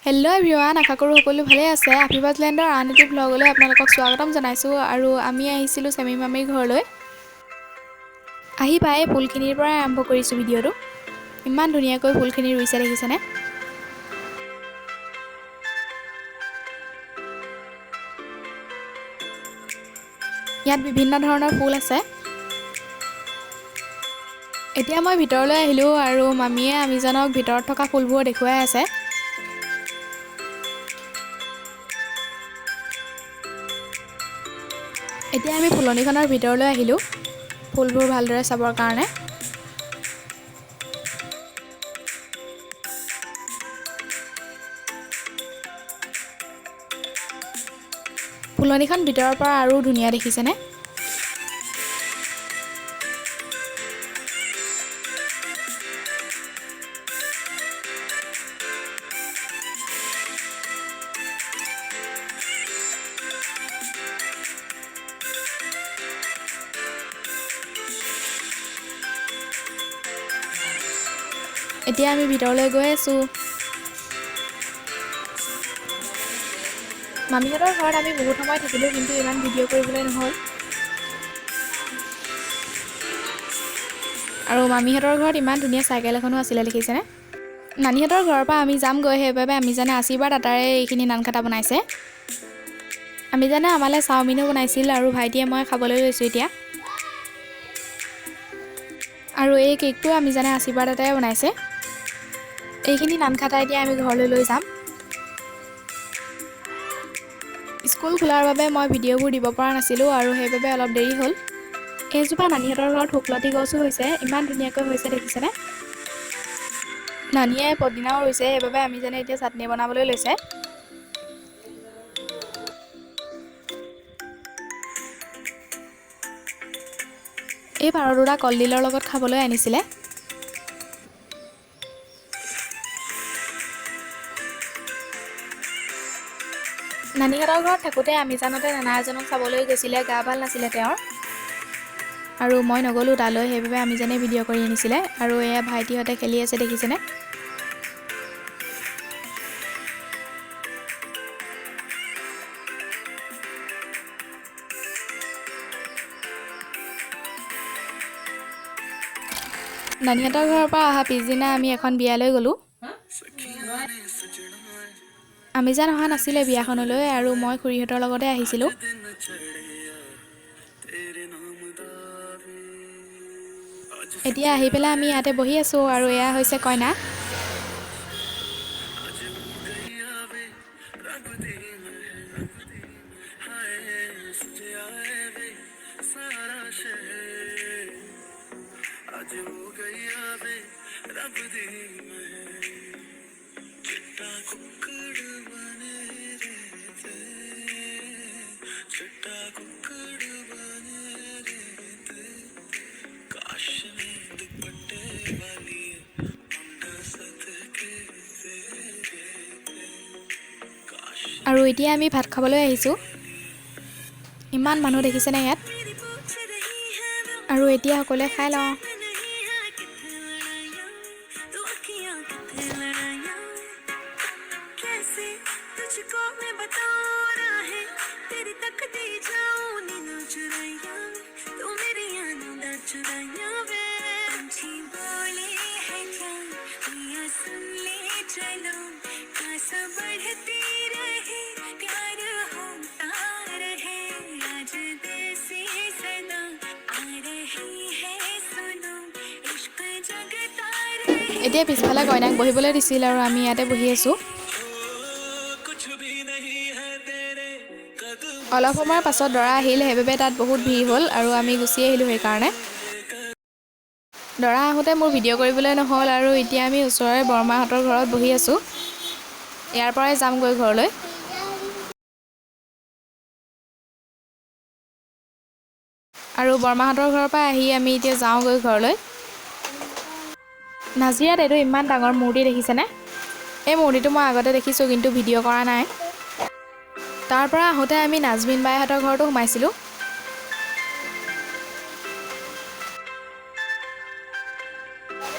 Hello' everyone, আশা কৰোঁ সকলো ভালে আছে। আফিবাজ লেণ্ডৰ আন এটি ভ্লগলৈ আপোনালোকক স্বাগতম জনাইছোঁ। আৰু আমি আহিছিলোঁ চেমি মামীৰ ঘৰলৈ। আহি পাই ফুলখিনিৰ পৰাই আৰম্ভ কৰিছোঁ ভিডিঅ'টো। ইমান ধুনীয়াকৈ ফুলখিনি ৰুইছে দেখিছেনে? ইয়াত বিভিন্ন ধৰণৰ ফুল আছে। এতিয়া মই ভিতৰলৈ আহিলোঁ আৰু মামীয়ে আমিজনক ভিতৰত থকা ফুলবোৰ দেখুৱাই আছে। এতিয়া আমি ফুলনিখনৰ ভিতৰলৈ আহিলোঁ ফুলবোৰ ভালদৰে চাবৰ কাৰণে। ফুলনিখন ভিতৰৰ পৰা আৰু ধুনীয়া দেখিছেনে? এতিয়া আমি ভিতৰলৈ গৈ আছোঁ। মামীহঁতৰ ঘৰত আমি বহুত সময় থাকিলোঁ, কিন্তু ইমান ভিডিঅ' কৰিবলৈ নহ'ল। আৰু মামীহঁতৰ ঘৰত ইমান ধুনীয়া চাইকেল এখনো আছিলে দেখিছেনে? নানীহঁতৰ ঘৰৰ পৰা আমি যামগৈ, সেইবাবে আমি জানে আশীৰ্বাদ আটাৰে এইখিনি নানখাটা বনাইছে। আমি জানে আমালৈ চাওমিনো বনাইছিল আৰু ভাইটিয়ে মই খাবলৈ লৈছোঁ এতিয়া। আৰু এই কেকটো আমি জানে আশীৰ্বাদ আটাই বনাইছে। এইখিনি নানখাটা এতিয়া আমি ঘৰলৈ লৈ যাম। স্কুল খোলাৰ বাবে মই ভিডিঅ'বোৰ দিব পৰা নাছিলোঁ আৰু সেইবাবে অলপ দেৰি হ'ল। এইজোপা নানীহঁতৰ ঘৰত শুকলতি গছো হৈছে, ইমান ধুনীয়াকৈ হৈছে দেখিছেনে? নানীয়ে পদিনাও ৰুইছে, সেইবাবে আমি জানে এতিয়া চাটনি বনাবলৈ লৈছে। এই পাৰ দুটা কলডিলৰ লগত খাবলৈ আনিছিলে। নানীহঁতৰ ঘৰত থাকোঁতে আমি জানোতে নানা এজনক চাবলৈ গৈছিলে, গা ভাল নাছিলে তেওঁৰ, আৰু মই নগ'লোঁ তালৈ, সেইবাবে আমি জানে ভিডিঅ' কৰি আনিছিলে। আৰু এয়া ভাইটিহঁতে খেলি আছে দেখিছেনে? নানীহঁতৰ ঘৰৰ পৰা অহা পিছদিনা আমি এখন বিয়ালৈ গ'লোঁ। আমিজান অহা নাছিলে বিয়াখনলৈ আৰু মই খুৰীহঁতৰ লগতে আহিছিলোঁ। এতিয়া আহি পেলাই আমি ইয়াতে বহি আছোঁ আৰু এয়া হৈছে কইনা। আৰু এতিয়া আমি ভাত খাবলৈ আহিছোঁ। ইমান মানুহ দেখিছেনে ইয়াত? আৰু এতিয়া সকলোৱে খাই লওঁ। এতিয়া পিছফালে কইনাক বহিবলৈ দিছিল আৰু আমি ইয়াতে বহি আছোঁ। অলপ সময়ৰ পাছত দৰা আহিল, সেইবাবে তাত বহুত ভিৰ হ'ল আৰু আমি গুচি আহিলোঁ। সেইকাৰণে দৰা আহোঁতে মোৰ ভিডিঅ' কৰিবলৈ নহ'ল। আৰু এতিয়া আমি ওচৰৰে বৰমাহঁতৰ ঘৰত বহি আছোঁ। ইয়াৰ পৰাই যামগৈ ঘৰলৈ। আৰু বৰমাহঁতৰ ঘৰৰ পৰা আহি আমি এতিয়া যাওঁগৈ ঘৰলৈ। নাজিৰাত এইটো ইমান ডাঙৰ মূৰ্তি দেখিছেনে? এই মূৰ্তিটো মই আগতে দেখিছোঁ, কিন্তু ভিডিঅ' কৰা নাই। তাৰ পৰা আহোঁতে আমি নাজমিন বাইহঁতৰ ঘৰতো সোমাইছিলোঁ।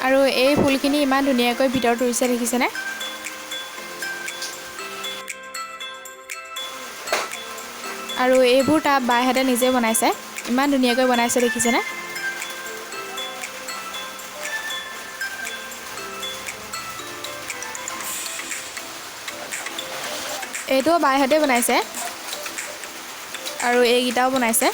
আৰু এই ফুলখিনি ইমান ধুনীয়াকৈ ভিতৰত ৰুইছে দেখিছেনে? আৰু এইবোৰ টাব বাইহঁতে নিজে বনাইছে, ইমান ধুনীয়াকৈ বনাইছে দেখিছেনে? এইটোও বাইহঁতে বনাইছে আৰু এইকেইটাও বনাইছে।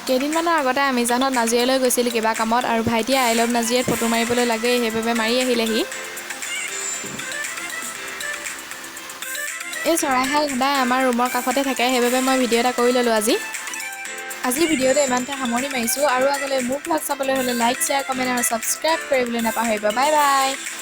কেইদিনমানৰ আগতে আমি জানত নাজিৰালৈ গৈছিলোঁ কিবা কামত, আৰু ভাইটিয়ে I love নাজিৰাত ফটো মাৰিবলৈ লাগে, সেইবাবে মাৰি আহিলেহি। এই চৰাইহাল সদায় আমাৰ ৰুমৰ কাষতে থাকে, সেইবাবে মই ভিডিঅ' এটা কৰি ল'লোঁ আজি। আজিৰ ভিডিঅ'টো ইমানতে সামৰণি মাৰিছোঁ, আৰু আগলৈ মোৰ ভ্লগ চাবলৈ হ'লে লাইক, শ্বেয়াৰ, কমেণ্ট আৰু ছাবস্ক্ৰাইব কৰিবলৈ নাপাহৰিব। Bye bye.